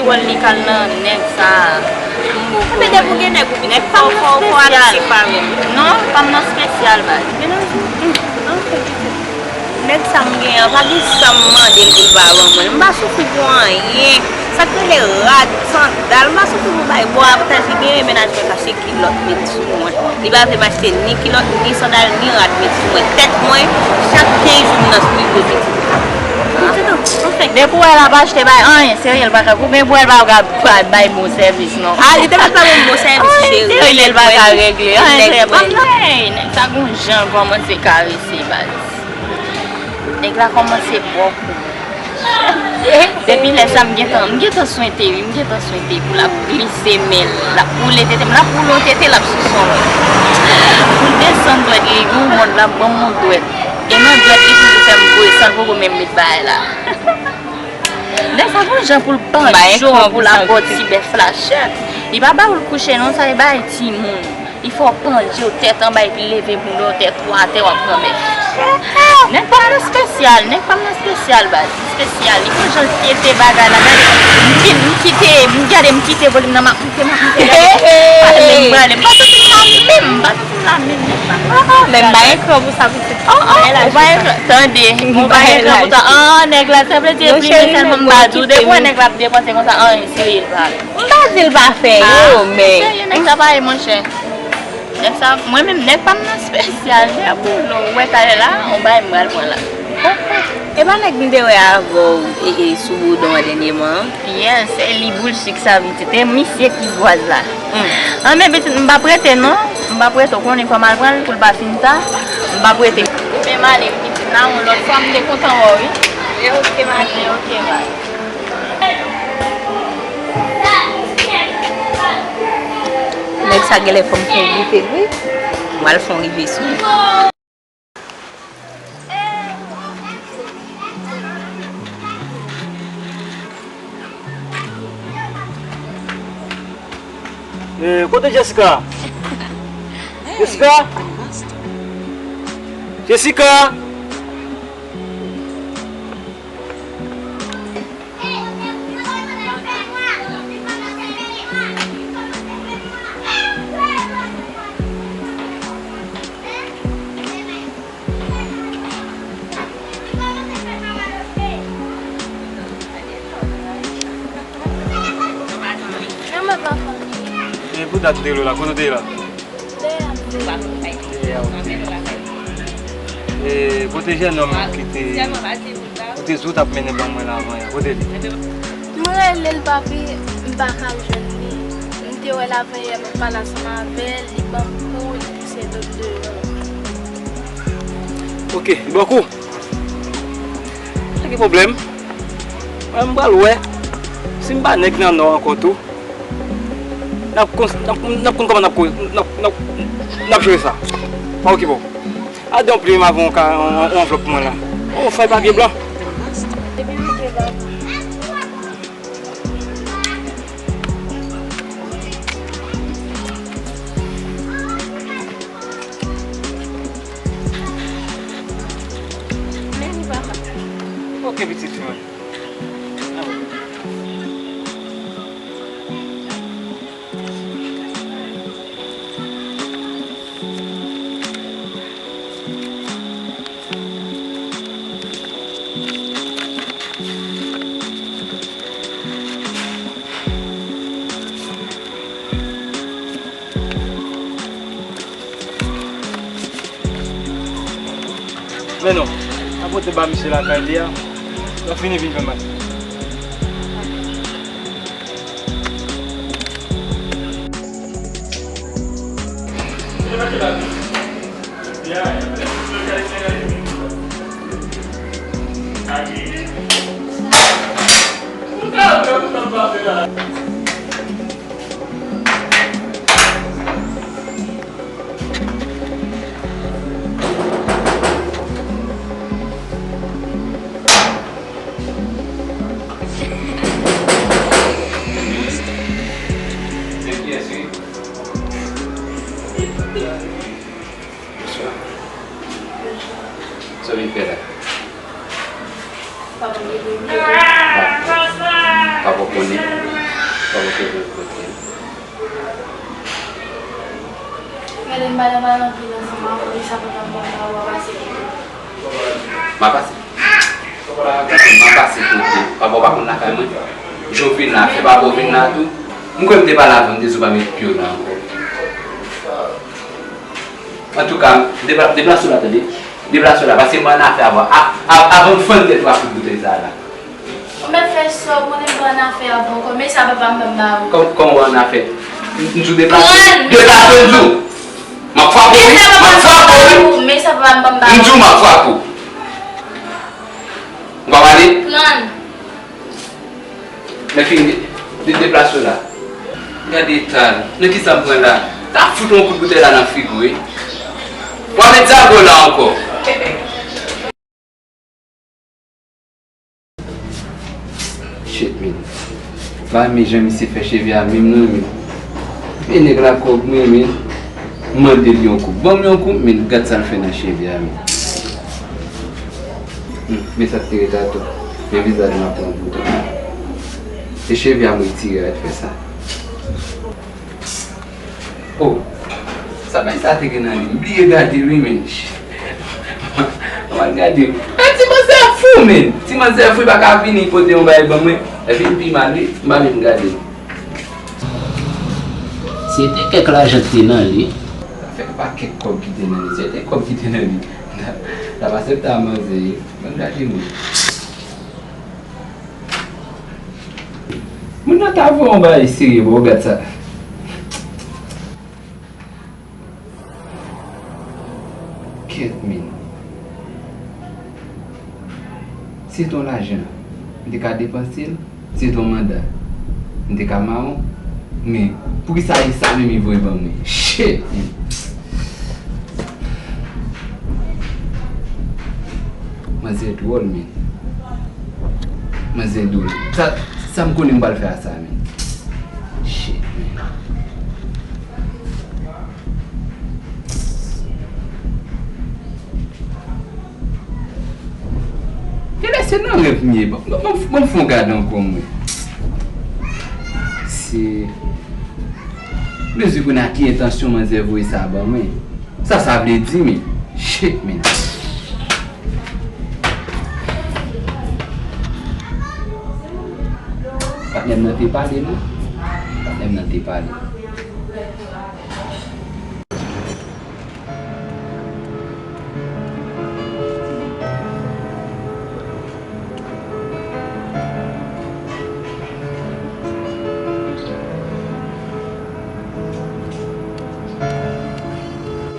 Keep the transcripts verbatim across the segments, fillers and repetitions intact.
Pwòl li k al nan nèg sa a. Enben, depi w gen nèg, ou vin fò, fò, fò ap espesyal. Non, pa m nan espesyal, baz. Nèg sa m gen an, pa gen sa m mande l pou l pa ban mwen. M pa soufri pou anyen. Sa k rele rad, sandal, m pa soufri pou bay. Bon, avantaj li genyen, mennaj mwen ka se kilòt met sou mwen. Li pa vle m achte ni kilòt, ni sandal, ni rad met sou mwen. Tèt mwen, chak kenz jou m nan studio pitit. Depi w wè l ap achte bay anyen, serye l pa ka koupe, depi w wè l pa ka bay bon sèvis non. Ah, li te mèt pa ban m bon sèvis, cheri. Serye l pa ka regle anyen, serye pa. Hey, nèg sa gon jan kòmanse karese baz. Nèg la kòmanse bò kou. Depi lè sa m gentan, m gentan swete wi, m gentan swete pou l ap glise men l, l ap woule tete m, l ap woule yon tete, l ap souse yon lòt. Pou l desann dwèt li, gon mòd l ap ban m yon dwèt. E nan dwèt li toujou fè m voye san l poko menm met bagay la. Lè sa gon jan pou l pandje w, pou l ap ba w ti bèf lachèt. Li pa ba w l kouche non, sa e bagay timoun. Li fè w pandje w tèt anba epi leve bounda w tèt ou atè w ap pran bèf. Nèg pa m nan espesyal, nèg pa m nan espesyal baz, espesyal. Li gon jan l pyete bagay la, gade, m ki-, m kite, m gade, m kite volim nan, m ap moute, m ap moute, gade. Pale m, pale m, pa soti m la menm, pa soti m la menm, nèg pa m nan espesyal. Men m pa gen kran pou sa pitit. Oh, oh, ou pa gen kran, tande, ou pa gen kran pou sa. Ah, nèg la, sa vle di epi men sèlman m pa di w, depi w wè nèg la ap depanse konsa, anyen serye l pa fè. M pa di l pa fè yo, men. Serye, nèg sa pa ye, monchè. Nèg sa, mwen menm, nèg pa m nan espesyal, nèg boulon, ou wè talè la, on bagay m pral pran la. E pa nèg m te wè avè w, e, e, sou boudon an dènyèman an? Yes, se li boul sik sa pitit, e misye ki gwaz la. Hmm. Anben pitit, m pa prete non, m pa prete, ou konnen fò m al pran l pou l pa fin ta, m pa prete. Men m ale wi pitit, n a yon lòt fwa, m te kontan wè w wi. E oke, ma cheri. Ok, bye. Nèg sa genlè fè m fè yon goute l wi. Mwen al fè yon rive sou li. Eh, kote Jessica? Jessica? Jessica? E pou dat ou te rele w la, kote w te ye la? Dèyè a, ok. E kote jennonm ki te, ou te di w t ap mennen ban mwen la avan yè, kote li? Mwen rele l, papi, m pa ka jwenn li. M te wè l avan yè, m ap pale ansanm avè l, li ban m kou, li pouse do m deyò. Ok, li ban w kou? Pa gen pwoblèm. Mwen, m pral wè. Si m pa nèg nan nò ankò tou, n ap kon-, n ap, n ap konn kòman n ap ko-, n ap, n ap, n ap jere sa. Pa okipe w. Al de yon plim avè yon ka-, yon, yon anvlòp pou mwen la. Yon fèy papye blan. Ok, pitit fi mwen. Men non, apote ba misye lakay li a, lè w fini vin fè m mache. Bonswa. Sa w vin fè la? Papa, papa konnen. Kòman ke w kote? Gade, m pa nan pale anpil ansanm avè w, e sa papa m ban m la, w a pase kote. M a pase. M a pase kote. Papa w pa konn lakay mwen. Jan w vin la, fè papa w vin la tou. M kwè m te pale avè w, m te di w pa met pye w la ankò. Antouka, depla-, deplase w la, tande. Deplase w la, paske m ann afè avè w. A-, a-, avan m fann tèt ou ak kout boutèy sa a la. Ou mèt fè sa w konnen m pa ann afè avè w ankò, men sa papa m ban m ba ou. Kòm-, kòman w ann afè? M, m di w deplase. Pran! Deplase, m di w. M ap frape w, wi. M ap frape w, wi. Men sa papa m ban m ba ou. M di w m ap frape w. Ou pa pale? Pran! Lè fini, de-, de-, deplase w la. Gade eta l. Nan kisa m pran la? Ta fout yon kout boutèy la nan figo, wi. W a met zago la ankò. Shit, man. Pa renmen jan misye fè cheve a menm non, man. Men nèg la kòb mwen, man. M mande l yon koup. Ban m yon koup, man. Gad sa l fè nan cheve a, man. Hmm, men sa k te ret atò. Men vizaj mwen ap pran pou tou. Se cheve a m retire a k fè sa. Oh, sa bay sa te gen nan li. M bliye gade l, wi, men. Mwen gade l. Ah, ti manzè fou, men. Ti manzè fou, li pa ka vini pote yon bagay ban mwen. Epi l pi mal, wi. M pa menm gade l. Si se te kèk lajan ki te nan li. Sa fè pa kèk kòb ki te nan li. Si se te kòb ki te nan li. L ap asepte a manzè, wi. Mwen gade mwen. Moun nan ta voye yon bagay serye, bro, gad sa. Kèt, men. Si se te yon lajan, m te ka depanse l. Si se te yon manda, m te ka mawon. Men, poukisa e sa menm li voye ban mwen? Shit, men. Manzè dwòl, men. Manzè dwòl. Sa, sa m konnen m pral fè a sa, men. Shit, men. Genlè se nan rèv m ye. Ban, ban, ban, ban m fè yon gade ankò, mwen. Se mezi kounye a ki entansyon manzè voye sa ban mwen. Sa sa vle di, men? Shit, men. Patnè m nan te pale, non? Patnè m nan te pale.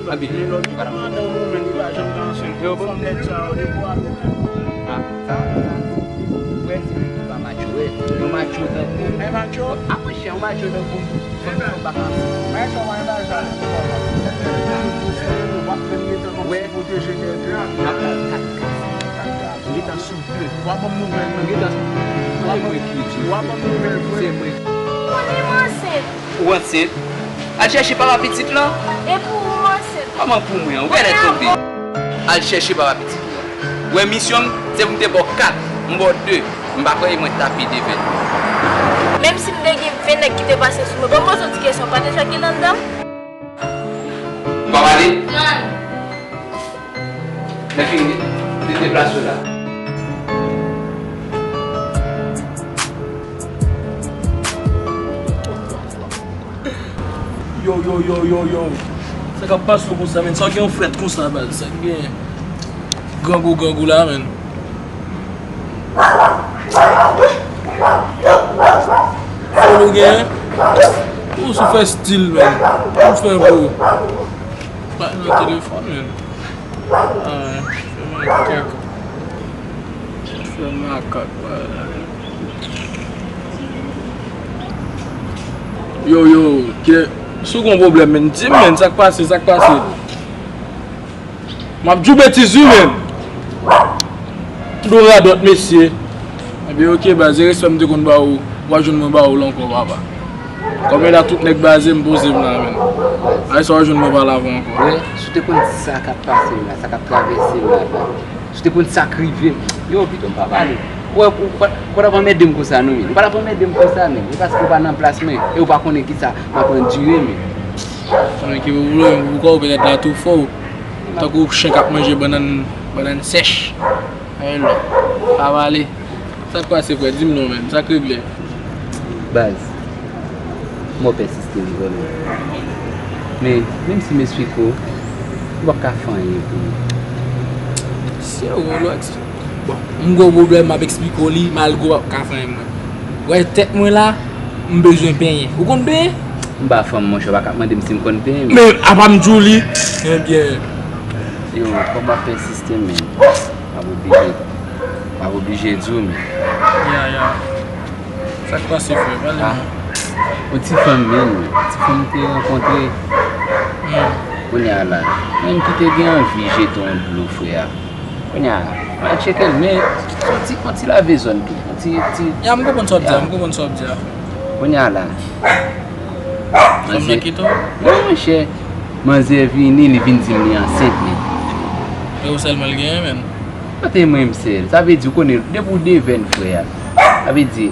Abi. Lè lòt ou pa nan moman li pa janm ka ansent. Yo, bon. Fanm nèg sa yo, depi w avè l. Ah, sa, sa, se, se, wè, se li ki pa macho, wè. Yon macho tankou. Ay macho. Ah, monchè, yon macho tankou. Fòk, fòk pa ka. Ay, sa, w a laj la. W ap fè m gentan kòmsi pwoteje tèt la. Wè. M ap pran kat kase, kat kase. M gentan sou de. W a ban m nouvèl, mwen. M gentan sou de. W a ban m nouvèl, mwen. Se mwen. Konnen m ansent. Ou ansent? Al chèche papa pitit lan. E pou ou m ansent. Kòman pou mwen? Ou genlè tonbe. Al chèche papa pitit lan. Wè misyon m, se pou m te ba w kat, m ba w de. M pa kwè e mwen k t ap pede vèt. Menm si m te gen ven nèg ki te pase sou mwen, ban m poze w ti kesyon, pa te sa ki anndan m? Ou pa pale? Pran. Lè fini, de-, deplase w la. Yo, yo, yo, yo, yo. Sa k ap pase w konsa, menn? Sa w gen yon frèt konsa, baz? Sa k gen grangou, grangou la, menn? Sa nou gen? Ou sou fè stil, menn. Ou fè vre. Pa nan telefòn, menn. Ah, fè makak. Fè makak, wè. Yo, yo, ke, si w gon pwoblèm, menn, di m, menn, sa k pase, sa k pase? M ap di w betiz, wi, menn. Tout yon radòt, mesye. Ebyen, oke, baz, e respè m te konn ba ou, w a jwenn mwen ba ou l ankò, papa. Kòm e la tout nèg baze m poze m la, menn. Ay sa w a jwenn mwen pale avè w ankò. Wè, si w te konn sa k ap pase m la, sa k ap travèse m la, baz. Si w te konn sa k rive m. Yo, pito m pa pale. Ou wè, ou pa, ou pa t ap anmède m konsa non, men. Ou pa t ap anmède m konsa, men. E paske ou pa nan plas mwen, e ou pa konnen kisa m ap andire, men. Mwen ki pou boule, men pou kò ou petèt la tou fò. Tankou chen k ap manje bannann, bannann sèch. Alò, pa pale. Sa k pase, frè? Di m non, menm. Sa k regle? Baz, mò pèsiste li vrèman. Men, menm si m esplike w, ou p ap ka fè anyen pou ou. Se ou, Rolex. Bon, m gwo pwoblèm, m ap esplike w li, malgre w p ap ka fè anyen mwen. Wè tèt mwen la, m bezwen penyen. Ou konn penyen? M pa fanm, monchè, w pa ka mande m si m konn penyen, men. Men, apa m di w li? Ebyen. Yo, kòm w ap pèsiste, men. M ap oblije, m ap oblije di w, men. Ya, ya. Sa k pase, frè? Pale mwen. Yon ti fanm, men, yon ti fanm m te rankontre. Hmm. Kounye a la, menm ki te gen anvi jete yon dlo, frè a. Kounye a, m al tcheke l, men, yon ti, yon ti lave zòn tou. Yon ti, ti. Ya, m konprann sa w ap di a, m konprann sa w ap di a. Kounye a la. Fanm nan kite w? Non, monchè. Manzè vini, li vin di m li ansent, men. E ou sèlman l genyen, menn? Kote mwen m sèl? Sa vle di, ou konnen, depi w devèn frè a. Sa vle di,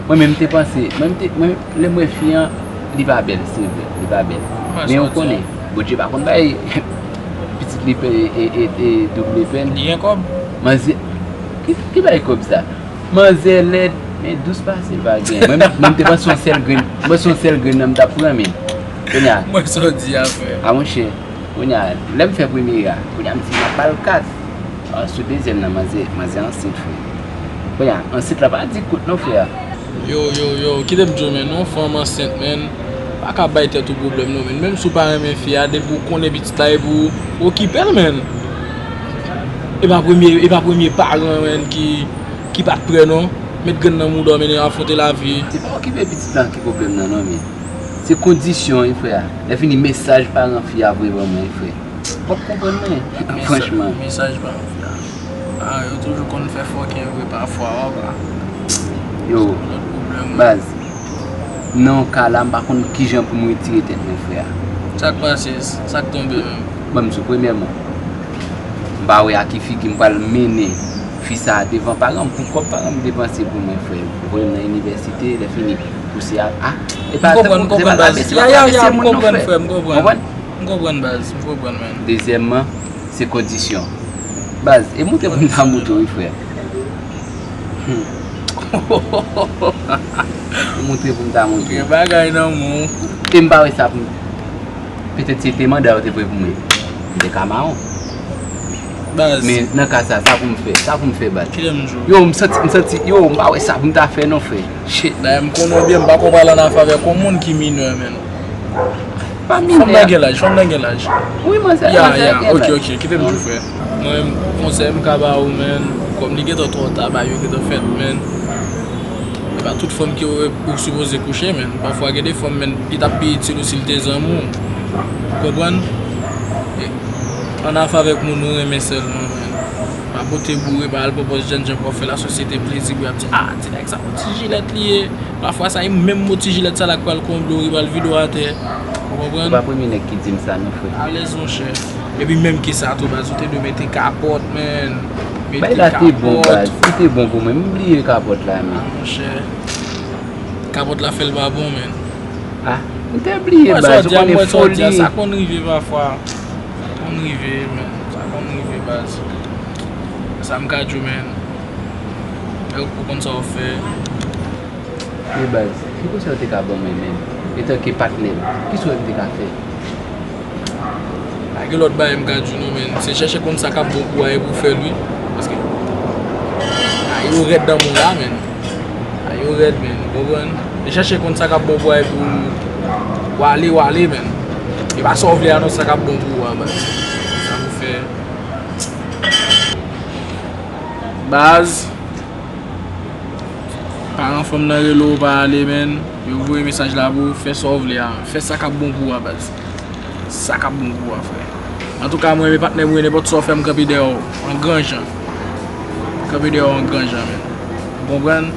mwen menm m te panse, mwen m te, mwen, lè m wè fi an, li pa bèl, se vre, li pa bèl. Men ou konnen, Bondye pa konn bay pitit li pè, e, e, e, e, double pèn. Li gen kòb? Manzè, ki, ki bay kòb sa? Manzè lèd, men dous pase l pa gen. Mwen, mwen m te panse yon sèl grenn, mwen se yon sèl grenn nan m t ap pran, men. Kounye a. Mwen sa w di a, frè. A, monchè. Kounye a, lè m fè premye a, kounye a m di m ap ba l kat. A, sou dezyèm nan, manzè, manzè ansent, frè. Kounye a, ansent la pa di kout non, frè. Yo, yo, yo, kite m di w, men, yon fanm ansent, men, pa ka bay tèt ou pwoblèm, non, men. Menm si w pa renmen fi a, depi w konnen pitit la e pou ou, okipe l, men. E pa premye, e pa premye paran, men, ki, ki pa t prè, non. Met grenn nan mouda w, men, afwonte lavi. Se pa okipe pitit la ki pwoblèm nan, non, men. Se kondisyon, wi, frè. Lè fini, mesaj paran fi a voye ban mwen, wi, frè. W ap konprann mwen, franchman. Mesaj pa anvi a. A, yo toujou konn fè fòkè vre pafwa, w ap la. Yo, lòt pwoblèm. Baz, nan ka la, m pa konn kijan pou m retire tèt mwen, frè. Sa k pase? Sa k tonbe menm? Ban m di w, premyèman, m pa wè a ki figi m pral mennen fi sa a devan paran m, pou kòb paran m depanse pou mwen, frè. Voye m nan inivèsite, lè fini, pouse a, a, e pa tankou se pa travèse, m ap travèse moun non, frè. Konprann? M konprann, baz, m konprann, man. Dezyèmman, se kondisyon. Baz, e montre pou m ta montre w, wi, frè. Hmm. E montre pou m ta montre w. Gen bagay nan men w. E m pa wè sa pou m. Petèt se te manda yo te voye pou mwen. M te ka mawon. Baz. Men nan ka sa, sa pou m fè? Sa pou m fè, baz? Kite m di w. Yo, m santi, m santi, yo, m pa wè sa pou m ta fè non, frè. Shit. Dayè, m konnen w byen, m pa ko pral an afè avèk yon moun ki minè, menn. Pa minè. Fanm nan gen laj, fanm nan gen laj. Wi, manzè, ya, manzè ya, gen laj. Ok, ok, kite m di w, frè. Mwen, konsèy m ka ba ou, menn, kòm li gentan twò ta, bagay yo gentan fèt, menn. E pa tout fanm ke ou, ou sipoze kouche, menn. Pafwa, gen de fanm, menn, li t ap pi itil ou si l te zanmi w. Ou konprann? E, ann afè avèk moun ou renmen sèlman, menn. Pa pote boure, pa al pran pòz jènjan pou w ap fè lasosyete plezi pou y ap di, a, ti nèg sa, yon ti jilèt li ye. Pafwa, sa e menm mo ti jilèt sa la k pral konble w, ki pral vide w atè. Ou konprann? Ou pa premye nèg ki di m sa, non, frè. Alèz, monchè. Epi menm ke sa tou, baz, ou te dwe mete kapòt, menn. Mete kapòt. Bagay la te bon, baz. Li te bon pou mwen. M bliye kapòt la, men. A, monchè. Kapòt la fè l pa bon, menn. A, m te bliye, baz. Ou konnen foli. Sa konn rive pafwa. Sa konn rive, menn. Sa konn rive, baz. Sa m ka di w, menn. Ou konn sa w fè. Men baz, ki konsèy ou te ka ban mwen menm? Etanke patnè m, kisa w wè m te ka fè? Pa gen lòt bagay m ka di w non, menn. Se chèche konn sa k ap bon pou ou a epi w fè l, wi. Paske bagay yo rèd nan mond la, menn. Bagay yo rèd, menn. Ou konprann? E chèche konn sa k ap bon pou ou a epi w ale, w ale, menn. E pa sa w vle a non, sa k ap bon pou ou a, baz. Sa pou fè. Baz. Paran fanm nan rele w, pa ale, menn. Yo voye mesaj la pou ou, fè sa w vle a. Fè sa k ap bon pou ou a, baz. Sa k ap bon pou ou a, frè. Antouka, mwen renmen patnè m, wi, nenpòt sa w fè, m kanpe dèyè w. An gran jan. Kanpe dèyè w an gran jan, menn. Ou konprann?